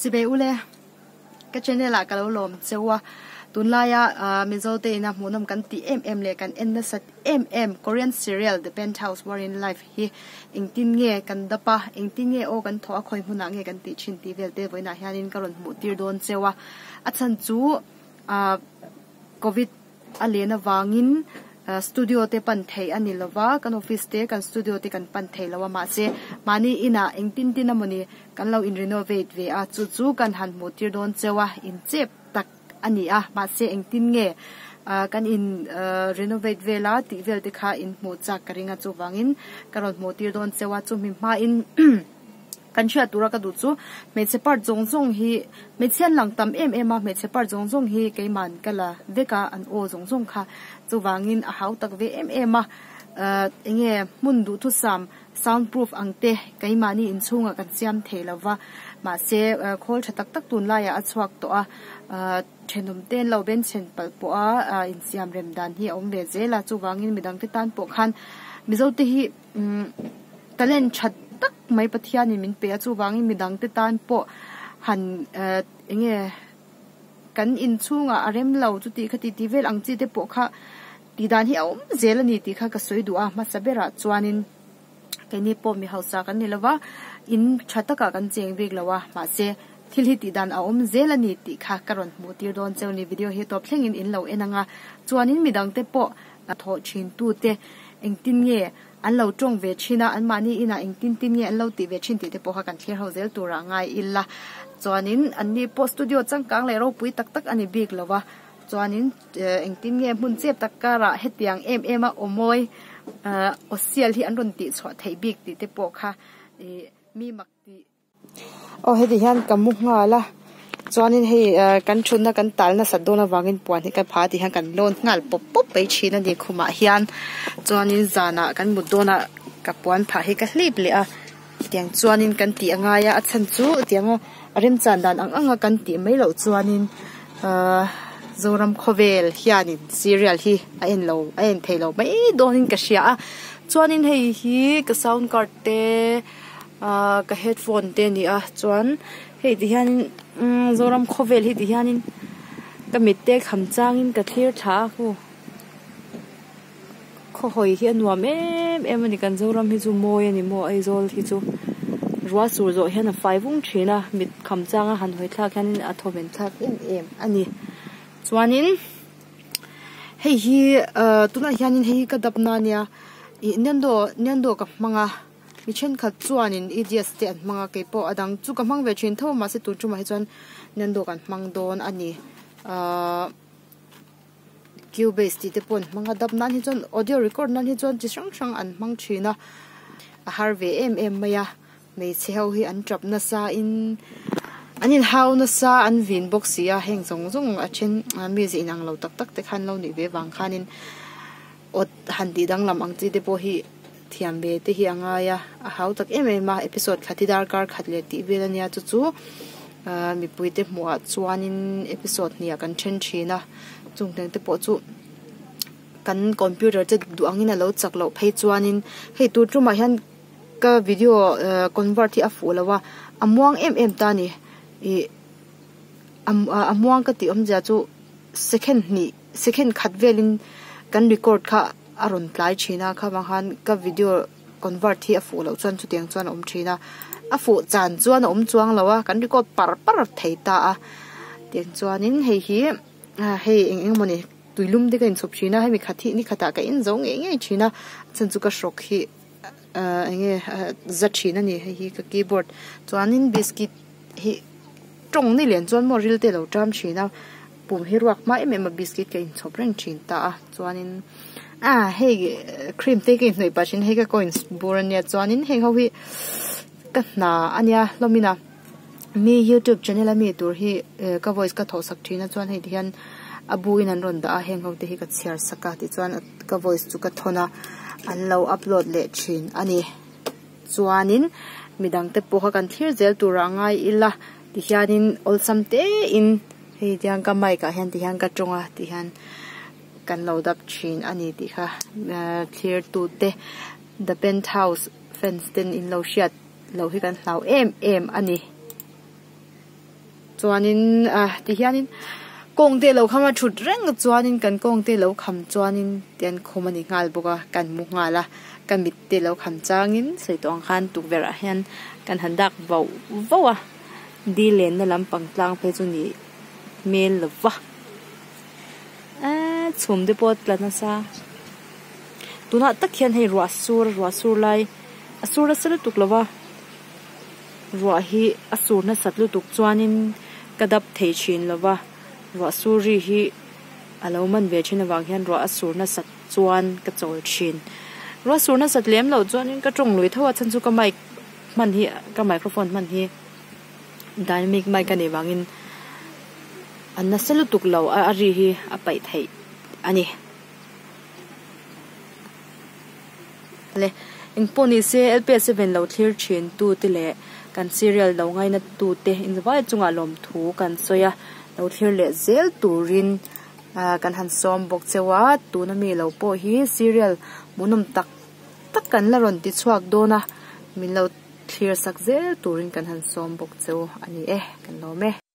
Chibei ule, ka channel ah ka lo lawm cheu a, tunlaia Mizo te ina hmuhnawm kan tih em em leh kan en nasat em em Korean serial The Penthouse War in Life hi engtin nge kan dap a, engtin nge aw kan thawh a khawi hmunah nge kan tih thin tih vel te vawiinah hianin ka rawn hmuh tir dawn cheu a, a chhan chu Covid a len avangin studio te pan theih a ni lova, kan office te kan studio te kan pan thei lo a mahse mahni inah engtin tin emawni kan lo in renovate ve a chu chu kan han hmuh tir dawn cheu a inchep tak a ni a mahse engtin nge kan in renovate vel a tih vel te kha in hmuh chak ka ring a chuvangin ka rawn hmuh tir dawn cheu a chumi hmain Kan hriat tura ka duh chu hmeichhe part zawng zawng hi hmeichhia an lang tam em em a, hmeichhe part zawng zawng hi keiman ka la vek a, an aw zawng zawng kha chuvangin a hau tak ve em em a, ahh enge hmun duhthusam sound proof ang te keimahni inchhungah kan siam thei lo va, mahse khawl tha tak tak tunlaiah a chhuak tawh a, ahh thenawm te an lo benchhen palh pawh a, ahh insiam rem dan hi a awm ve zel a, chuvangin midangte tan pawh khan Mizo te hi Umm talent tha tak mai Pathianin min pe a, chuvangin midangte tan pawh han eh eng nge kan inchhungah a rem lo chuti khati tih vel ang chi te pawh kha tih dan hi a awm zel a ni tih kha ka sawi duh a, hmasa berah chuanin keini pawh mi hausa kan ni lova in tha takah kan cheng bik lo a, mahse thil hi tih dan a awm zel a ni tih kha ka rawn hmuh tir dawn cheu ni video hi tawp thlengin in lo en ang a, chuanin midangte pawh A thawh thin tute engtin nge an lo tawng ve thin a, anmahni inah engtin tin nge an lo tih ve thin tih te pawh kha kan thlir ho zel turah ngai ila. Chuanin anni pawh studio changkang leh ropui tak tak a ni bik lo a, chuanin engtin nge hmun chep tak karah hetiang em em a awmawi aw sial hi an rawn tih chhuah theih bik tih te pawh kha ih mi mak tih. Aw heti hian ka mu nghal a chuanin hei ah kan thutna kan tal nasat dawn avangin puan hi ka pha tih hian kan lawn nghal pawp pawp mai thin a ni khumah hian chuanin zanah kan mut dawnah ka puan phah hi ka hlip leh a tiang chuanin kan tih a ngai a a chhan chu tianga a remchan dan ang ang a kan tih mai loh chuanin ahh Zoram khawvel hianin serial hi a en lo a en thei lo mai dawnin ka hria a chuanin hei hi ka sound card te. Ahh ka headphone te a ni a chuan hei ti hianin umm zoram khawvel hi ti hianin ka mit te kham changin ka thlir thla a khu khawhawi hi a nuam em em a ni kan zoram hi chu mawi a ni maw Aizawl hi chu ruah sur zawh hian a fai vung thin a mit kham changa han hawi thlak hianin a thawven thlak em em a ni chuanin hei hi ahh tunah hianin hei hi ka dap na a nia ih nendo nendo ka hmang a. Mi thenkhat chuanin EDS te an hmang a, keipawh a dang chu ka hmang ve thin tho a mahse tun tumah hi chuan Nando kan hmang dawn a ni. Ahh Cubase tih te pawh an hmang a, dap nan hi chuan audio record nan hi chuan chi hrang hrang an hmang thin a, a har ve em em mai a, hmeichhe ho hi an tap nasa in an inhau nasa an vin bawk si a, heng zawng zawng a then mize inang lo tak tak te khan lo nih ve vang khanin awt han tih danglam ang chi te pawh hi. Thiam ve te hi a ngai a, a hau tak em em a, episode khat hi darkar khat leh tih vel a nia chu chu ahh mipui te hmuhah chuanin episode hnih ah kan then thin a, chung teng te pawh chu kan computer te duh angin a lo chak loh phei chuanin hei tur tumah hian ka video ahh convert hi a fuh lo a, a muang em em ta a ni ih a muang ka tih awmzia chu second hnih second khat velin kan record kha. A rawn tlai thin a kha vang khan ka video convert hi a fuh loh chuan chutiang chuan a awm thin a a fuh chan chuan a awm chuang lo a kan record par par thei ta a tiang chuanin hei hi hei eng eng emawni tuilum te ka inchhawp thin a hemi khat hi ni khatah ka in zo ngei ngei thin a a chhan chu ka hrawk hi ahh eng nge za thin a ni hei hi ka keyboard chuanin biscuit hi tawng ni lian chuan maw ril te a lo ṭam thin a. Pum hi ruak hma em em a biscuit ka inchhawp reng thin ta a chuanin ah hei cream te ka inhnawih pah thin hei ka coins bur ania chuanin heng ho hi ka hna ania hlawmin a mi youtube channel a mi tur hi ka voice ka thawh sak thin a chuan hei ti hian a bu in an rawn dah a heng ho te hi ka chhiar sak a tichuan ka voice chu ka thawn a an lo upload leh thin a ni chuanin midang te pawh kha kan thlir zel turah ngai ila tihianin awlsam te in. Hei tiang ka mic ah hian tihian ka tawng a tihian kan lo dap thin a ni tih kha thlir tute the penthouse fans ten in lo hriat loh hi kan hlau em em a ni. Chuanin ah tihianin kawng te alo kham a thut reng chuanin kan kawng te alo kham chuanin tian khum a ni nghal bawk a kan mu nghal a ka mit te alo kham changin sawi tawh ang khan tukverh ah hian kan han dak vauh vauh a dil lenna lampang tlang phei chu nih hmel lova eee chhum te pawh a tla nasa tunah tak hian hei ruah sur ruah sur lai a sur nasa lutuk lova ruah hi a sur nasat lutuk chuanin ka dap thei thin lova ruah sur ri hi a lo man ve thin avang hian ruah a sur nasat chuan ka chawl thin ruah sur nasat lem loh chuanin ka tawng lui tho a chhan chu ka mic hman hi ka microphone hman hi dynamic mic a nih vangin a nasa lutuk lo a a ri hi a paih theih a ni. Le engpawh ni se L_P_S seven lo thlir thin tu te leh kan serial lo ngaina tu te inzavai chungah lawmthu kan sawi a lo thlir leh zel turin ah kan han sawm bawk cheu a tuna mi lo pawh hi serial hmuhnawm tak tak kan la rawn ti chhuak dawn a min lo thlir sak zel turin kan han sawm bawk cheu a ni e kan lawm e.